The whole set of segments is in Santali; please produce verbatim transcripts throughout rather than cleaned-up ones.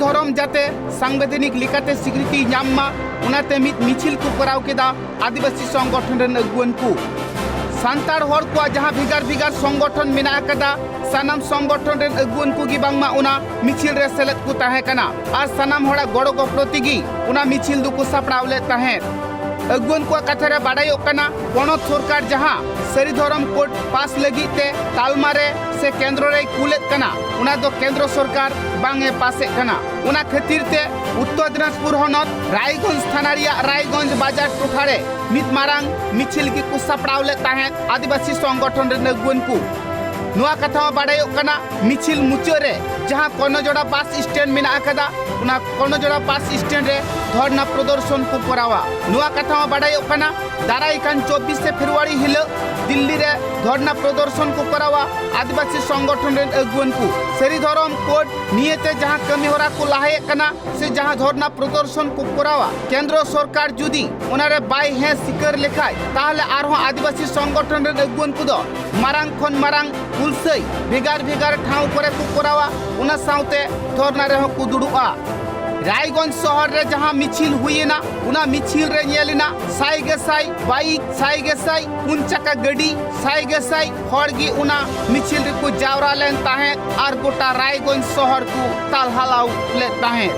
ᱫᱷᱚᱨᱚᱢ ᱡᱟᱛᱮ ᱥᱟᱝᱵᱤᱫᱷᱟᱱᱤᱠ ᱞᱮᱠᱟᱛᱮ ᱥᱤᱠᱨᱤᱛᱤ ᱧᱟᱢ ᱢᱟ, ᱚᱱᱟᱛᱮ ᱢᱤᱫ ᱢᱤᱪᱷᱤᱞ ᱠᱚ ᱠᱚᱨᱟᱣ ᱠᱮᱫᱟ ᱟᱹᱫᱤᱵᱟᱹᱥᱤ ᱥᱚᱝᱜᱚᱴᱷᱚᱱ ᱨᱮᱱ ᱟᱹᱜᱩᱣᱟᱹᱱ ᱠᱚ᱾ ᱥᱟᱱᱛᱟᱲ ᱦᱚᱲ ᱠᱚᱣᱟᱜ ᱡᱟᱦᱟᱸ ᱵᱷᱮᱜᱟᱨ ᱵᱷᱮᱜᱟᱨ ᱥᱚᱝᱜᱚᱴᱷᱚᱱ ᱢᱮᱱᱟᱜ ᱟᱠᱟᱫᱟ, ᱥᱟᱱᱟᱢ ᱥᱚᱝᱜᱚᱴᱷᱚᱱ ᱨᱮᱱ ᱟᱹᱜᱩᱣᱟᱹᱱ ᱠᱚᱜᱮ ᱵᱟᱝᱢᱟ ᱚᱱᱟ ᱢᱤᱪᱷᱤᱞ ᱨᱮ ᱥᱮᱞᱮᱫ ᱠᱚ ᱛᱟᱦᱮᱸ ᱠᱟᱱᱟ ᱟᱨ ᱥᱟᱱᱟᱢ ᱦᱚᱲᱟᱜ ᱜᱚᱲᱚ ᱜᱚᱯᱚᱲᱚ ᱛᱮᱜᱮ ᱚᱱᱟ ᱢᱤᱪᱷᱤᱞ ᱫᱚᱠᱚ ᱥᱟᱯᱲᱟᱣ ᱞᱮᱫ ᱛᱟᱦᱮᱸᱫ᱾ ᱟᱹᱜᱩᱣᱟᱹᱱ ᱠᱚᱣᱟᱜ ᱠᱟᱛᱷᱟ ᱨᱮ ᱵᱟᱰᱟᱭᱚᱜ ᱠᱟᱱᱟ, ᱯᱚᱱᱚᱛ ᱥᱚᱨᱠᱟᱨ ᱡᱟᱦᱟᱸ ᱥᱟᱹᱨᱤ ᱫᱷᱚᱨᱚᱢ ᱠᱳᱰ ᱯᱟᱥ ᱞᱟᱹᱜᱤᱫ ᱛᱮ ᱛᱟᱞᱢᱟ ᱨᱮ ᱥᱮ ᱠᱮᱱᱫᱨᱚ ᱨᱮᱭ ᱠᱩᱞᱮᱫ ᱠᱟᱱᱟ, ᱚᱱᱟ ᱫᱚ ᱠᱮᱱᱫᱨᱚ ᱥᱚᱨᱠᱟᱨ ᱵᱟᱝ ᱮ ᱯᱟᱥᱮᱫ ᱠᱟᱱᱟ᱾ ᱚᱱᱟ ᱠᱷᱟᱹᱛᱤᱨ ᱛᱮ ᱩᱛᱛᱚᱨ ᱫᱤᱱᱟᱡᱽᱯᱩᱨ ᱦᱚᱱᱚᱛ ᱨᱟᱭᱜᱚᱸᱡᱽ ᱛᱷᱟᱱᱟ ᱨᱮᱭᱟᱜ ᱨᱟᱭᱜᱚᱸᱡᱽ ᱵᱟᱡᱟᱨ ᱴᱚᱴᱷᱟ ᱨᱮ ᱢᱤᱫ ᱢᱟᱨᱟᱝ ᱢᱤᱪᱷᱤᱞ ᱜᱮᱠᱚ ᱥᱟᱯᱲᱟᱣ ᱞᱮᱫ ᱛᱟᱦᱮᱸᱫ ᱟᱹᱫᱤᱵᱟᱹᱥᱤ ᱥᱚᱝᱜᱚᱴᱷᱚᱱ ᱨᱮᱱ ᱟᱹᱜᱩᱣᱟᱹᱱ ᱠᱚ᱾ ᱱᱚᱣᱟ ᱠᱟᱛᱷᱟ ᱦᱚᱸ ᱵᱟᱰᱟᱭᱚᱜ ᱠᱟᱱᱟ, ᱢᱤᱪᱷᱤᱞ ᱢᱩᱪᱟᱹᱫ ᱨᱮ ᱡᱟᱦᱟᱸ ᱠᱚᱨᱱᱚᱡᱚᱲᱟ ᱵᱟᱥ ᱥᱴᱮᱱᱰ ᱢᱮᱱᱟᱜ ᱟᱠᱟᱫᱟ, ᱚᱱᱟ ᱠᱚᱨᱱᱚᱡᱚᱲᱟ ᱵᱟᱥ ᱥᱴᱮᱱᱰ ᱨᱮ ᱫᱷᱚᱨᱱᱟ ᱯᱨᱚᱫᱚᱨᱥᱚᱱ ᱠᱚ ᱠᱚᱨᱟᱣᱟ᱾ ᱱᱚᱣᱟ ᱠᱟᱛᱷᱟ ᱦᱚᱸ ᱵᱟᱰᱟᱭᱚᱜ ᱠᱟᱱᱟ, ᱫᱟᱨᱟᱭ ᱠᱟᱱ ᱪᱚᱵᱵᱤᱥᱮ ᱯᱷᱮᱵᱽᱨᱩᱣᱟᱨᱤ ᱦᱤᱞᱳᱜ ᱫᱤᱞᱞᱤ ᱨᱮ ᱫᱷᱚᱨᱱᱟ ᱯᱨᱚᱫᱚᱨᱥᱚᱱ ᱠᱚ ᱠᱚᱨᱟᱣᱟ ᱟᱹᱫᱤᱵᱟᱹᱥᱤ ᱥᱚᱝᱜᱚᱴᱷᱚᱱ ᱨᱮᱱ ᱟᱹᱜᱩᱣᱟᱹᱱ ᱠᱚ᱾ ᱥᱟᱹᱨᱤ ᱫᱷᱚᱨᱚᱢ ᱠᱳᱰ ᱱᱤᱭᱮᱛᱮ ᱡᱟᱦᱟᱸ ᱠᱟᱹᱢᱤ ᱦᱚᱨᱟ ᱠᱚ ᱞᱟᱦᱟᱭᱮᱫ ᱠᱟᱱᱟ ᱥᱮ ᱡᱟᱦᱟᱸ ᱫᱷᱚᱨᱱᱟ ᱯᱨᱚᱫᱚᱨᱥᱚᱱ ᱠᱚ ᱠᱚᱨᱟᱣᱟ, ᱠᱮᱱᱫᱨᱚ ᱥᱚᱨᱠᱟᱨ ᱡᱩᱫᱤ ᱚᱱᱟᱨᱮ ᱵᱟᱭ ᱦᱮᱸ ᱥᱤᱠᱟᱹᱨ ᱞᱮᱠᱷᱟᱡ, ᱛᱟᱦᱞᱮ ᱟᱨᱦᱚᱸ ᱟᱹᱫᱤᱵᱟᱹᱥᱤ ᱥᱚᱝᱜᱚᱴᱷᱚᱱ ᱨᱮᱱ ᱟᱹᱜᱩᱣᱟᱹᱱ ᱠᱚᱫᱚ ᱢᱟᱨᱟᱝ ᱠᱷᱚᱱ ᱢᱟᱨᱟᱝ ᱦᱩᱞᱥᱟᱹᱭ ᱵᱷᱮᱜᱟᱨ ᱵᱷᱮᱜᱟᱨ ᱴᱷᱟᱶ ᱠᱚᱨᱮ ᱠᱚ ᱠᱚᱨᱟᱣᱟ, ᱚᱱᱟ ᱥᱟᱶᱛᱮ ᱫᱷᱚᱨᱱᱟ ᱨᱮᱦᱚᱸ ᱠᱚ ᱫᱩᱲᱩᱵᱼᱟ᱾ ᱨᱟᱭᱜᱚᱸᱡᱽ ᱥᱚᱦᱚᱨ ᱨᱮ ᱡᱟᱦᱟᱸ ᱢᱤᱪᱷᱤᱞ ᱦᱩᱭᱮᱱᱟ, ᱚᱱᱟ ᱢᱤᱪᱷᱤᱞ ᱨᱮ ᱧᱮᱞ ᱮᱱᱟ ᱥᱟᱭ ᱜᱮᱥᱟᱭ ᱵᱟᱭᱤᱠ, ᱥᱟᱭ ᱜᱮᱥᱟᱭ ᱯᱩᱱ ᱪᱟᱠᱟ ᱜᱟᱹᱰᱤ, ᱥᱟᱭ ᱜᱮᱥᱟᱭ ᱦᱚᱲ ᱜᱮ ᱚᱱᱟ ᱢᱤᱪᱷᱤᱞ ᱨᱮᱠᱚ ᱡᱟᱣᱨᱟ ᱞᱮᱱ ᱛᱟᱦᱮᱸᱫ ᱟᱨ ᱜᱚᱴᱟ ᱨᱟᱭᱜᱚᱸᱡᱽ ᱥᱚᱦᱚᱨ ᱠᱚ ᱛᱟᱞᱦᱟᱞᱟᱣ ᱞᱮᱫ ᱛᱟᱦᱮᱸᱫ᱾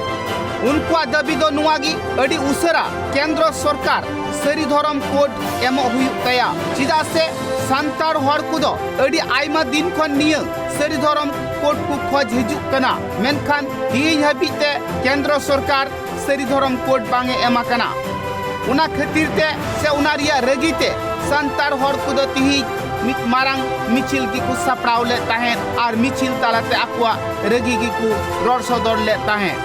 ᱩᱱᱠᱩᱣᱟᱜ ᱫᱟᱹᱵᱤ ᱫᱚ ᱱᱚᱣᱟ ᱜᱮ, ᱟᱹᱰᱤ ᱩᱥᱟᱹᱨᱟ ᱠᱮᱱᱫᱨᱚ ᱥᱚᱨᱠᱟᱨ ᱥᱟᱹᱨᱤ ᱫᱷᱚᱨᱚᱢ ᱠᱳᱰ ᱮᱢᱚᱜ ᱦᱩᱭᱩᱜ ᱛᱟᱭᱟ, ᱪᱮᱫᱟᱜ ᱥᱮ ᱥᱟᱱᱛᱟᱲ ᱦᱚᱲ ᱠᱚᱫᱚ ᱟᱹᱰᱤ ᱟᱭᱢᱟ ᱫᱤᱱ ᱠᱷᱚᱱ ᱱᱤᱭᱟᱹ ᱥᱟᱹᱨᱤ ᱫᱷᱚᱨᱚᱢ ᱠᱳᱰ ᱠᱚ ᱠᱷᱚᱡᱽ ᱦᱤᱡᱩᱜ ᱠᱟᱱᱟ, ᱢᱮᱱᱠᱷᱟᱱ ᱛᱤᱦᱤᱧ ᱦᱟᱹᱵᱤᱡ ᱛᱮ ᱠᱮᱱᱫᱨᱚ ᱥᱚᱨᱠᱟᱨ ᱥᱟᱹᱨᱤ ᱫᱷᱚᱨᱚᱢ ᱠᱳᱰ ᱵᱟᱝ ᱮ ᱮᱢ ᱟᱠᱟᱱᱟ᱾ ᱚᱱᱟ ᱠᱷᱟᱹᱛᱤᱨ ᱛᱮ ᱥᱮ ᱚᱱᱟ ᱨᱮᱭᱟᱜ ᱨᱟᱹᱜᱤ ᱛᱮ ᱥᱟᱱᱛᱟᱲ ᱦᱚᱲ ᱠᱚᱫᱚ ᱛᱤᱦᱤᱧ ᱢᱤᱫ ᱢᱟᱨᱟᱝ ᱢᱤᱪᱷᱤᱞ ᱜᱮᱠᱚ ᱥᱟᱯᱲᱟᱣ ᱞᱮᱫ ᱛᱟᱦᱮᱸᱫ ᱟᱨ ᱢᱤᱪᱷᱤᱞ ᱛᱟᱞᱟᱛᱮ ᱟᱠᱚᱣᱟᱜ ᱨᱟᱹᱜᱤ ᱜᱮᱠᱚ ᱨᱚᱲ ᱥᱚᱫᱚᱨ ᱞᱮᱫ ᱛᱟᱦᱮᱸᱫ᱾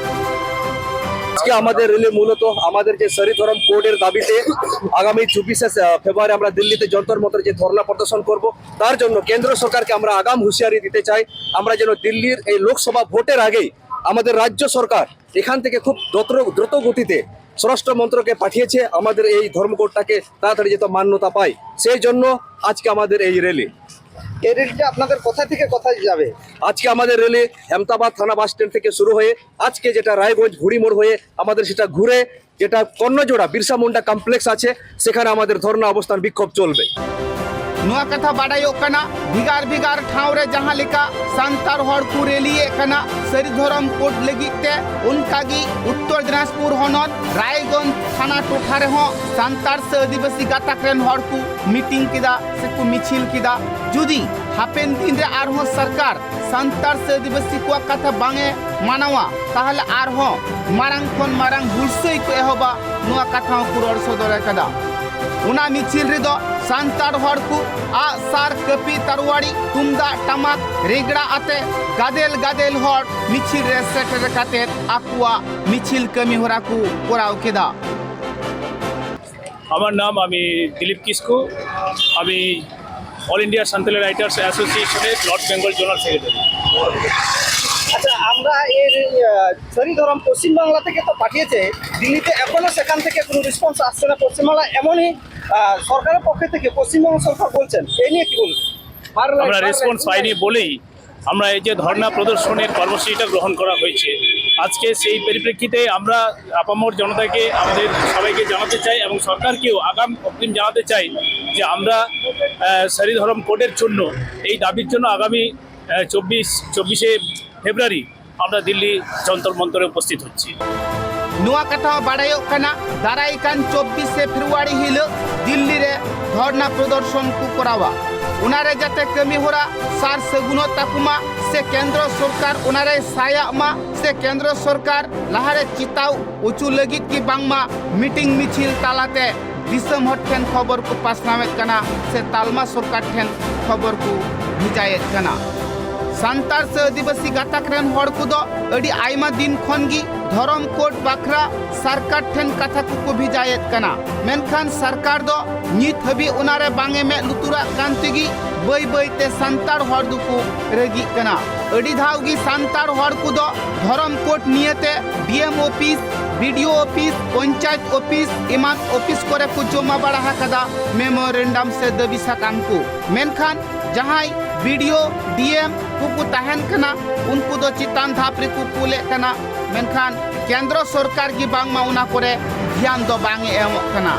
আজকে আমাদের র্যালি মূলত আমাদের যে সারি ধরম কোডের দাবিতে আগামী চব্বিশে ফেব্রুয়ারি আমরা দিল্লিতে যন্তর মন্তর যে ধর্ণা প্রদর্শন করব, তার জন্য কেন্দ্র সরকারকে আমরা আগাম হুঁশিয়ারি দিতে চাই। আমরা যেন দিল্লির এই লোকসভা ভোটের আগেই আমাদের রাজ্য সরকার এখান থেকে খুব দ্রুত দ্রুত গতিতে স্বরাষ্ট্র মন্ত্রকে পাঠিয়েছে আমাদের এই ধর্মঘটটাকে তাড়াতাড়ি যাতে মান্যতা পায়, সেই জন্য আজকে আমাদের এই র্যালি। এই র্যালিটা আপনাদের কোথা থেকে কোথায় যাবে? আজকে আমাদের র্যালি হেমতাবাদ থানা বাস স্ট্যান্ড থেকে শুরু হয়ে আজকে যেটা রায়গঞ্জ ঘুড়ি মোড় হয়ে আমাদের সেটা ঘুরে যেটা কর্ণজোড়া বিরসা মুন্ডা কমপ্লেক্স আছে, সেখানে আমাদের ধর্ণা অবস্থান বিক্ষোভ চলবে। ᱱᱚᱣᱟ ᱠᱟᱛᱷᱟ ᱵᱟᱰᱟᱭᱚᱜ ᱠᱟᱱᱟ, ᱵᱷᱮᱜᱟᱨ ᱵᱷᱮᱜᱟᱨ ᱴᱷᱟᱶ ᱨᱮ ᱡᱟᱦᱟᱸ ᱞᱮᱠᱟ ᱥᱟᱱᱛᱟᱲ ᱦᱚᱲ ᱠᱚ ᱨᱮᱞᱤᱭᱮᱫ ᱠᱟᱱᱟ ᱥᱟᱹᱨᱤ ᱫᱷᱚᱨᱚᱢ ᱠᱳᱰ ᱞᱟᱹᱜᱤᱫ ᱛᱮ, ᱚᱱᱠᱟ ᱜᱮ ᱩᱛᱛᱚᱨ ᱫᱤᱱᱟᱡᱽᱯᱩᱨ ᱦᱚᱱᱚᱛ ᱨᱟᱭᱜᱚᱸᱡᱽ ᱛᱷᱟᱱᱟ ᱴᱚᱴᱷᱟ ᱨᱮᱦᱚᱸ ᱥᱟᱱᱛᱟᱲ ᱥᱮ ᱟᱹᱫᱤᱵᱟᱹᱥᱤ ᱜᱟᱛᱟᱠ ᱨᱮᱱ ᱦᱚᱲ ᱠᱚ ᱢᱤᱴᱤᱝ ᱠᱮᱫᱟ ᱥᱮ ᱠᱚ ᱢᱤᱪᱷᱤᱞ ᱠᱮᱫᱟ᱾ ᱡᱩᱫᱤ ᱦᱟᱯᱮᱱ ᱫᱤᱱ ᱨᱮ ᱟᱨᱦᱚᱸ ᱥᱚᱨᱠᱟᱨ ᱥᱟᱱᱛᱟᱲ ᱥᱮ ᱟᱹᱫᱤᱵᱟᱹᱥᱤ ᱠᱚᱣᱟᱜ ᱠᱟᱛᱷᱟ ᱵᱟᱝ ᱮ ᱢᱟᱱᱟᱣᱟ, ᱛᱟᱦᱞᱮ ᱟᱨᱦᱚᱸ ᱢᱟᱨᱟᱝ ᱠᱷᱚᱱ ᱢᱟᱨᱟᱝ ᱦᱩᱞᱥᱟᱹᱭ ᱠᱚ ᱮᱦᱚᱵᱟ, ᱱᱚᱣᱟ ᱠᱟᱛᱷᱟ ᱦᱚᱸ ᱠᱚ ᱨᱚᱲ ᱥᱚᱫᱚᱨ ᱟᱠᱟᱫᱟ᱾ ᱚᱱᱟ ᱢᱤᱪᱷᱤᱞ ᱨᱮᱫᱚ ᱥᱟᱱᱛᱟᱲ ᱦᱚᱲ ᱠᱚ ᱟᱜ ᱥᱟᱨ, ᱠᱟᱹᱯᱤ, ᱛᱟᱨᱣᱟᱲᱤ, ᱛᱩᱢᱫᱟᱜ ᱴᱟᱢᱟᱠ, ᱨᱮᱜᱽᱲᱟ ᱟᱛᱮ ᱜᱟᱫᱮᱞ ᱜᱟᱫᱮᱞ ᱦᱚᱲ ᱢᱤᱪᱷᱤᱞ ᱨᱮ ᱥᱮᱴᱮᱨ ᱠᱟᱛᱮ ᱟᱠᱚᱣᱟᱜ ᱢᱤᱪᱷᱤᱞ ᱠᱟᱹᱢᱤ ᱦᱚᱨᱟ ᱠᱚ ᱠᱚᱨᱟᱣ ᱠᱮᱫᱟ᱾ আমার নাম, আমি দিলীপ কিস্কু। আমি অল ইন্ডিয়া সান্তালি রাইটার্স অ্যাসোসিয়েশনের নর্থ বেঙ্গল জোনাল সেক্রেটারি। আচ্ছা, আমরা এর আহ, শহীদ ধরম পশ্চিমবাংলা থেকে তো পাঠিয়েছে দিল্লিতে, এখনো সেখান থেকে কোনো রেসপন্স আসছে না পশ্চিমবাংলা, এমনই আহ, সরকারের পক্ষ থেকে পশ্চিমবঙ্গ সরকার বলছেন। এই নিয়ে কি বলবেন? বারো আমরা লাখ, বারো লাখ রেসপন্স পাইনি বলেই আমরা এই যে ধর্ণা প্রদর্শনের কর্মসূচিটা গ্রহণ করা হয়েছে। আজকে সেই পরিপ্রেক্ষিতে আমরা আপামর জনতাকে, আমাদের সবাইকে জানাতে চাই এবং সরকারকেও আগাম অগ্রিম জানাতে চাই যে আমরা আহ, সারি ধর্ম কোডের জন্য, এই দাবির জন্য আগামী আহ, চব্বিশ চব্বিশে ফেব্রুয়ারি আমরা দিল্লি যন্তর মন্তরে উপস্থিত হচ্ছি। ᱱᱚᱣᱟ ᱠᱟᱛᱷᱟ ᱦᱚᱸ ᱵᱟᱰᱟᱭᱚᱜ ᱠᱟᱱᱟ, ᱫᱟᱨᱟᱭ ᱠᱟᱱ ᱪᱚᱵᱵᱤᱥᱮ ᱯᱷᱮᱵᱽᱨᱩᱣᱟᱨᱤ ᱦᱤᱞᱳᱜ ᱫᱤᱞᱞᱤ ᱨᱮ ᱫᱷᱚᱨᱱᱟ ᱯᱨᱚᱫᱚᱨᱥᱚᱱ ᱠᱚ ᱠᱚᱨᱟᱣᱟ᱾ ᱚᱱᱟ ᱨᱮ ᱡᱟᱛᱮ ᱠᱟᱹᱢᱤ ᱦᱚᱨᱟ ᱥᱟᱨ ᱥᱟᱹᱜᱩᱱᱚᱜ ᱛᱟᱠᱚ ᱢᱟ ᱥᱮ ᱠᱮᱱᱫᱨᱚ ᱥᱚᱨᱠᱟᱨ ᱚᱱᱟ ᱨᱮ ᱥᱟᱭᱟᱜ ᱢᱟ ᱥᱮ ᱠᱮᱱᱫᱨᱚ ᱥᱚᱨᱠᱟᱨ ᱞᱟᱦᱟᱨᱮ ᱪᱮᱛᱟᱣ ᱚᱪᱚ ᱞᱟᱹᱜᱤᱫ ᱜᱮ ᱵᱟᱝᱢᱟ ᱢᱤᱴᱤᱝ ᱢᱤᱪᱷᱤᱞ ᱛᱟᱞᱟᱛᱮ ᱫᱤᱥᱚᱢ ᱦᱚᱲ ᱴᱷᱮᱱ ᱠᱷᱚᱵᱚᱨ ᱠᱚ ᱯᱟᱥᱱᱟᱣᱮᱫ ᱠᱟᱱᱟ ᱥᱮ ᱛᱟᱞᱢᱟ ᱥᱚᱨᱠᱟᱨ ᱴᱷᱮᱱ ᱠᱷᱚᱵᱚᱨ ᱠᱚ ᱵᱷᱮᱡᱟᱭᱮᱫ ᱠᱟᱱᱟ᱾ ᱥᱟᱱᱛᱟᱲ ᱥᱮ ᱟᱹᱫᱤᱵᱟᱹᱥᱤ ᱜᱟᱛᱟᱠ ᱨᱮᱱ ᱦᱚᱲ ᱠᱚᱫᱚ ᱟᱹᱰᱤ ᱟᱭᱢᱟ ᱫᱤᱱ ᱠᱷᱚᱱ ᱜᱮ ᱫᱷᱚᱨᱚᱢ ᱠᱳᱰ ᱵᱟᱠᱷᱨᱟ ᱥᱚᱨᱠᱟᱨ ᱴᱷᱮᱱ ᱠᱟᱛᱷᱟ ᱠᱚᱠᱚ ᱵᱷᱮᱡᱟᱭᱮᱫ ᱠᱟᱱᱟ, ᱢᱮᱱᱠᱷᱟᱱ ᱥᱚᱨᱠᱟᱨ ᱫᱚ ᱱᱤᱛ ᱦᱟᱹᱵᱤᱡ ᱚᱱᱟᱨᱮ ᱵᱟᱝ ᱮ ᱢᱮᱫ ᱞᱩᱛᱩᱨᱟᱜ ᱠᱟᱱ ᱛᱮᱜᱮ ᱵᱟᱹᱭ ᱵᱟᱹᱭ ᱛᱮ ᱥᱟᱱᱛᱟᱲ ᱦᱚᱲ ᱫᱚᱠᱚ ᱨᱟᱹᱜᱤᱜ ᱠᱟᱱᱟ᱾ ᱟᱹᱰᱤ ᱫᱷᱟᱣ ᱜᱮ ᱥᱟᱱᱛᱟᱲ ᱦᱚᱲ ᱠᱚᱫᱚ ᱫᱷᱚᱨᱚᱢ ᱠᱳᱰ ᱱᱤᱭᱟᱹᱛᱮ D M office, B D O office, panchayat office ᱮᱢᱟᱱ ᱚᱯᱷᱤᱥ ᱠᱚᱨᱮ ᱠᱚ ᱡᱚᱢᱟ ᱵᱟᱲᱟ ᱟᱠᱟᱫᱟ ᱢᱮᱢᱳᱨᱮᱱᱰᱟᱢ ᱥᱮ ᱫᱟᱹᱵᱤ ᱥᱟᱠᱟᱢ ᱠᱚ, ᱢᱮᱱᱠᱷᱟᱱ ᱡᱟᱦᱟᱸᱭ ᱵᱤ ᱰᱤ ᱳ, ᱰᱤ ᱮᱢ ᱠᱚᱠᱚ ᱛᱟᱦᱮᱱ ᱠᱟᱱᱟ, ᱩᱱᱠᱩ ᱫᱚ ᱪᱮᱛᱟᱱ ᱫᱷᱟᱯ ᱨᱮᱠᱚ ᱠᱩᱞᱮᱫ ᱠᱟᱱᱟ, ᱢᱮᱱᱠᱷᱟᱱ ᱠᱮᱱᱫᱨᱚ ᱥᱚᱨᱠᱟᱨ ᱜᱮ ᱵᱟᱝᱢᱟ ᱚᱱᱟ ᱠᱚᱨᱮ ᱫᱷᱮᱭᱟᱱ ᱫᱚ ᱵᱟᱝ ᱮ ᱮᱢᱚᱜ ᱠᱟᱱᱟ᱾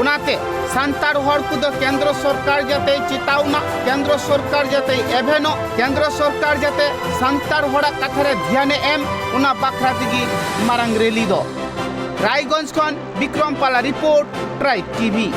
ᱚᱱᱟᱛᱮ ᱥᱟᱱᱛᱟᱲ ᱦᱚᱲ ᱠᱚᱫᱚ ᱠᱮᱱᱫᱨᱚ ᱥᱚᱨᱠᱟᱨ ᱡᱟᱛᱮᱭ ᱪᱮᱛᱟᱣᱱᱟ, ᱠᱮᱱᱫᱨᱚ ᱥᱚᱨᱠᱟᱨ ᱡᱟᱛᱮᱭ ᱮᱵᱷᱮᱱᱚᱜ, ᱠᱮᱱᱫᱨᱚ ᱥᱚᱨᱠᱟᱨ ᱡᱟᱛᱮ ᱥᱟᱱᱛᱟᱲ ᱦᱚᱲᱟᱜ ᱠᱟᱛᱷᱟ ᱨᱮ ᱫᱷᱮᱭᱟᱱᱮ ᱮᱢ, ᱚᱱᱟ ᱵᱟᱠᱷᱨᱟ ᱛᱮᱜᱮ ᱢᱟᱨᱟᱝ ᱨᱮᱞᱤ ᱫᱚ᱾ ᱨᱟᱭᱜᱚᱸᱡᱽ ᱠᱷᱚᱱ ᱵᱤᱠᱨᱚᱢ ᱯᱟᱞᱟ ᱨᱤᱯᱳᱨᱴ, ᱴᱨᱟᱭᱤᱵᱽ ᱴᱤ ᱵᱷᱤ᱾